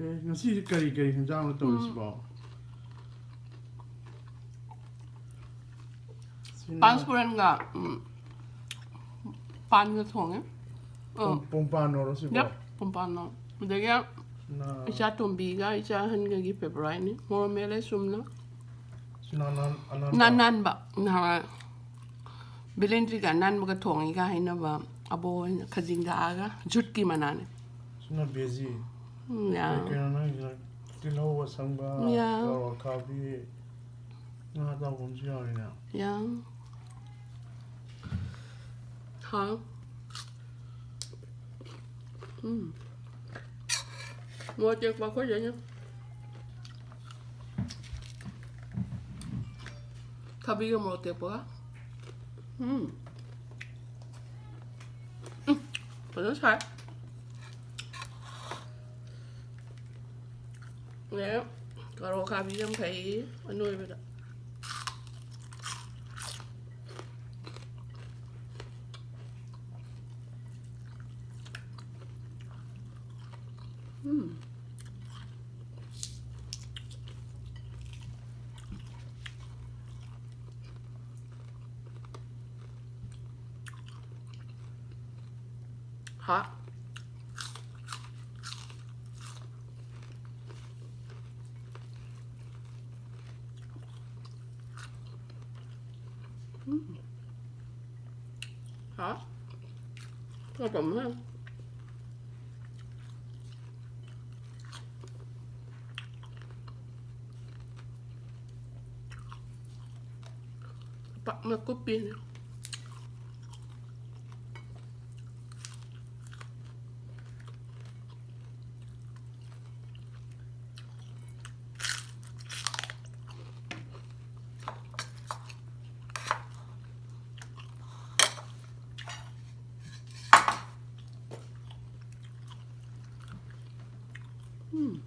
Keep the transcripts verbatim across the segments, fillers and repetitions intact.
ꯑꯦ, ꯉꯁꯤꯗꯤ ꯀꯔꯤ ꯀꯔꯤ ꯍꯦꯟꯖꯥꯡꯅꯣ ꯇꯧꯔꯤꯁꯤꯕꯣ? ꯁꯤꯅ ꯄꯥꯟꯁꯄꯨꯔꯟꯒ ꯎꯝ, ꯄꯥꯟꯒ ꯊꯣꯡꯉꯦ꯫ ꯑꯣ, ꯄꯨꯡ- ꯄꯨꯡꯄꯥꯟ ꯅꯣꯔꯣ ꯁꯤꯕꯣ? ꯌꯞ, ꯄꯨꯡꯄꯥꯟꯅꯣ꯫ ꯑꯗꯒꯤ ꯁꯤꯅ ꯏꯆꯥ ꯇꯣꯝꯕꯤꯒ ꯏꯆꯥ ꯑꯍꯟꯒꯒꯤ ꯐꯦꯕꯣꯔꯥꯏꯠꯅꯤ꯫ ꯃꯣꯔꯣꯛ ꯃꯦꯠꯂꯦ ꯆꯨꯝꯅ꯫ ꯁꯤꯅ ꯑꯅꯥꯟ- ꯑꯅꯥꯟꯕ? ꯅꯥꯟ ꯅꯥꯟꯕ꯫ ꯅꯍꯥꯟꯋꯥꯏ ꯕꯤꯂꯦꯟꯗ꯭ꯔꯤꯒ ꯑꯅꯥꯟꯕꯒ ꯊꯣꯡꯉꯤꯒ ꯍꯥꯏꯅꯕ ꯑꯕꯣꯛ ꯍꯣꯏꯅ ꯈꯖꯤꯡꯗ ꯍꯥꯏꯔꯒ ꯖꯨꯠꯀꯤ ꯃꯅꯥꯅꯦ꯫ ꯁꯤꯅ ꯕꯦꯖꯤ꯫ ꯎꯝ, ꯌꯥ꯫ ꯀꯩ ꯀꯩꯅꯣ ꯅꯪꯒꯤꯁꯤꯅ? ꯇꯤꯜꯍꯧ ꯑꯁꯪꯕ, ꯌꯥ꯫ ꯀꯥꯔꯣꯠ ꯑꯈꯥꯕꯤ, ꯉꯥ ꯑꯇꯥꯎꯕ ꯑꯃꯁꯨ ꯌꯥꯎꯔꯤꯅꯦ꯫ ꯌꯥ꯫ ꯍꯥꯎ꯫ ꯎꯝ꯫ ꯃꯣꯔꯣꯛ ꯑꯇꯦꯛꯄ ꯑꯩꯈꯣꯏꯗꯩꯅ꯫ ꯊꯕꯤꯒ ꯃꯣꯔꯣꯛ ꯑꯇꯦꯛꯄꯒ꯫ ꯎꯝ꯫ ꯎꯝ꯫ ꯐꯖꯅ ꯁꯥꯏ꯫ ꯑꯗꯩ ꯀꯥꯔꯣꯠ ꯑꯈꯥꯕꯤ ꯌꯥꯝ ꯐꯩ ꯑꯅꯣꯏꯕꯗ꯫ ꯎꯝ꯫ ꯍꯥ꯫ ꯎꯝ꯫ ꯍꯥ꯫ ꯈꯔ ꯄꯝꯃꯦ꯫ ꯄꯥꯛꯅ ꯀꯨꯞꯄꯤꯅꯦ꯫ ꯎꯝ꯫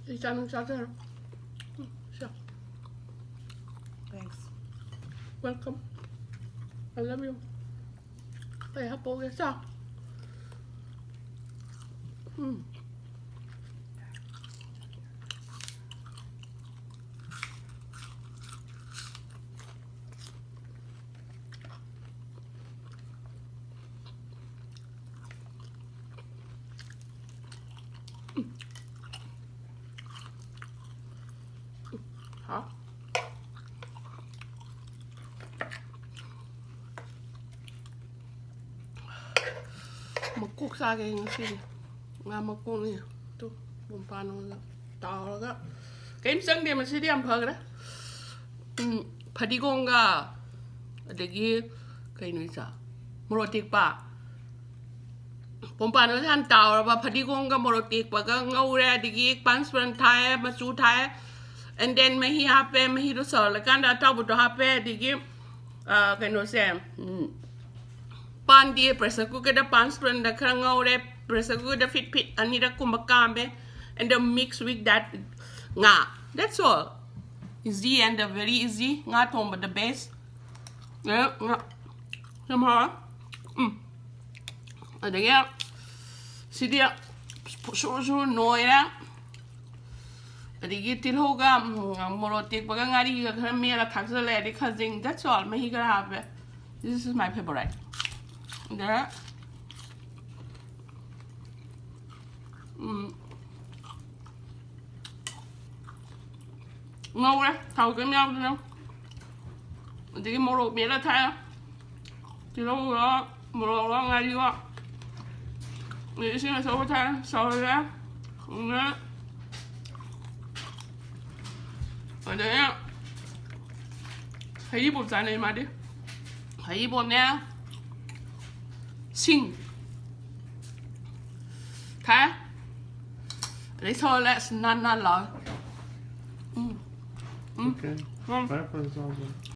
ꯑꯩ ꯆꯥꯅꯤꯡ ꯆꯥꯖꯔꯣ꯫ ꯎꯝ, ꯁꯦ꯫ Thanks. Welcome. I love you. ꯀꯩ ꯍꯥꯞꯄꯛꯎꯒꯦ? ꯆꯥ꯫ ꯎꯝ꯫ ꯍꯥ? ꯃꯀꯣꯛ ꯆꯥꯒꯦ ꯉꯁꯤꯗꯤ꯫ ꯉꯥ ꯃꯀꯣꯛꯅꯤ꯫ ꯇꯨ, ꯄꯨꯡꯄꯥꯟ ꯑꯣꯏꯅ ꯇꯥꯎꯔꯒ꯫ ꯀꯩꯝ ꯆꯪꯗꯦ ꯃꯁꯤꯗꯤ, ꯌꯥꯝ ꯐꯈ꯭ꯔꯦ꯫ ꯎꯝ, ꯐꯗꯤꯒꯣꯝꯒ, ꯑꯗꯒꯤ ꯀꯩꯅꯣ ꯏꯆꯥ? ꯃꯣꯔꯣꯛ ꯑꯇꯦꯛꯄ꯫ ꯄꯨꯡꯄꯥꯟ ꯑꯣꯏꯅ ꯍꯥꯟꯅ ꯇꯥꯎꯔꯕ ꯐꯗꯤꯒꯣꯝꯒ ꯃꯣꯔꯣꯛ ꯑꯇꯦꯛꯄꯒ ꯉꯧꯔꯦ, ꯑꯗꯒꯤ ꯄꯥꯟꯁꯄ꯭ꯔꯟ ꯊꯥꯛꯑꯦ, ꯃꯆꯨ ꯊꯥꯛꯑꯦ, and then ꯃꯍꯤ ꯍꯥꯞꯄꯦ, ꯃꯍꯤꯗꯣ ꯁꯧꯍꯜꯂꯀꯥꯟꯗ ꯑꯇꯥꯎꯕꯗꯣ ꯍꯥꯞꯄꯦ, ꯑꯗꯒꯤ, ꯑ, ꯀꯩꯅꯣꯁꯦ, ꯎꯝ, ꯄꯥꯟꯗꯤ pressure cooker ꯗ ꯄꯥꯟꯁꯄ꯭ꯔꯟꯗ ꯈꯔ ꯉꯧꯔꯦ, pressure cooker ꯗ ꯐꯤꯠ ꯐꯤꯠ ꯑꯅꯤꯔꯛ ꯀꯨꯝꯕ ꯀꯥꯝꯃꯦ, and then mix with that ꯉꯥ꯫ That's all. Easy and very easy. ꯉꯥ ꯊꯣꯡꯕ the best. ꯑꯦ, ꯉꯥ ꯌꯥꯝ ꯍꯥꯎꯋꯦ꯫ ꯎꯝ꯫ ꯑꯗꯒꯤ ꯁꯤꯗꯤ ꯁꯨꯔ ꯁꯨꯔ ꯅꯣꯏꯔꯦ꯫ ꯑꯗꯒꯤ ꯇꯤꯜꯍꯧꯒ, ꯎꯝ, ꯃꯣꯔꯣꯛ ꯇꯦꯛꯄꯒ ꯉꯥꯔꯤꯒ ꯈꯔ ꯃꯦꯠꯂ ꯊꯥꯛꯆꯜꯂꯦ꯫ ꯑꯗꯩ ꯈꯖꯤꯡ, that's all. ꯃꯍꯤ ꯈꯔ ꯍꯥꯞꯄꯦ꯫ This is my favorite. ꯑꯗ, ꯎꯝ, ꯉꯧꯔꯦ, ꯊꯥꯎ ꯀꯩꯝ ꯌꯥꯎꯗꯅ꯫ ꯑꯗꯒꯤ ꯃꯣꯔꯣꯛ ꯃꯦꯠꯂ ꯊꯥꯛꯑꯦ꯫ ꯇꯤꯜꯍꯧꯔꯣ, ꯃꯣꯔꯣꯛꯂꯣ, ꯉꯥꯔꯤꯔꯣ꯫ ꯑꯗꯩ ꯏꯁꯤꯡ ꯑꯁꯧꯕ ꯊꯥꯛꯑꯦ, ꯁꯧꯍꯜꯂꯦ꯫ ꯑꯗꯨꯅ ꯑꯗꯩ ꯍꯩꯔꯤꯕꯣꯞ ꯆꯥꯅꯩ ꯃꯥꯗꯤ꯫ ꯍꯩꯔꯤꯕꯣꯞꯅꯦ, ꯁꯤꯡ ꯊꯥꯛꯑꯦ꯫ ꯑꯗꯩ ꯁꯧꯍꯜꯂꯦ꯫ ꯑꯁ, ꯅꯥꯟ ꯅꯥꯟ ꯂꯥꯎꯋꯦ꯫ ꯎꯝ꯫ ꯎꯝ꯫ Okay. Um. Pepper is also.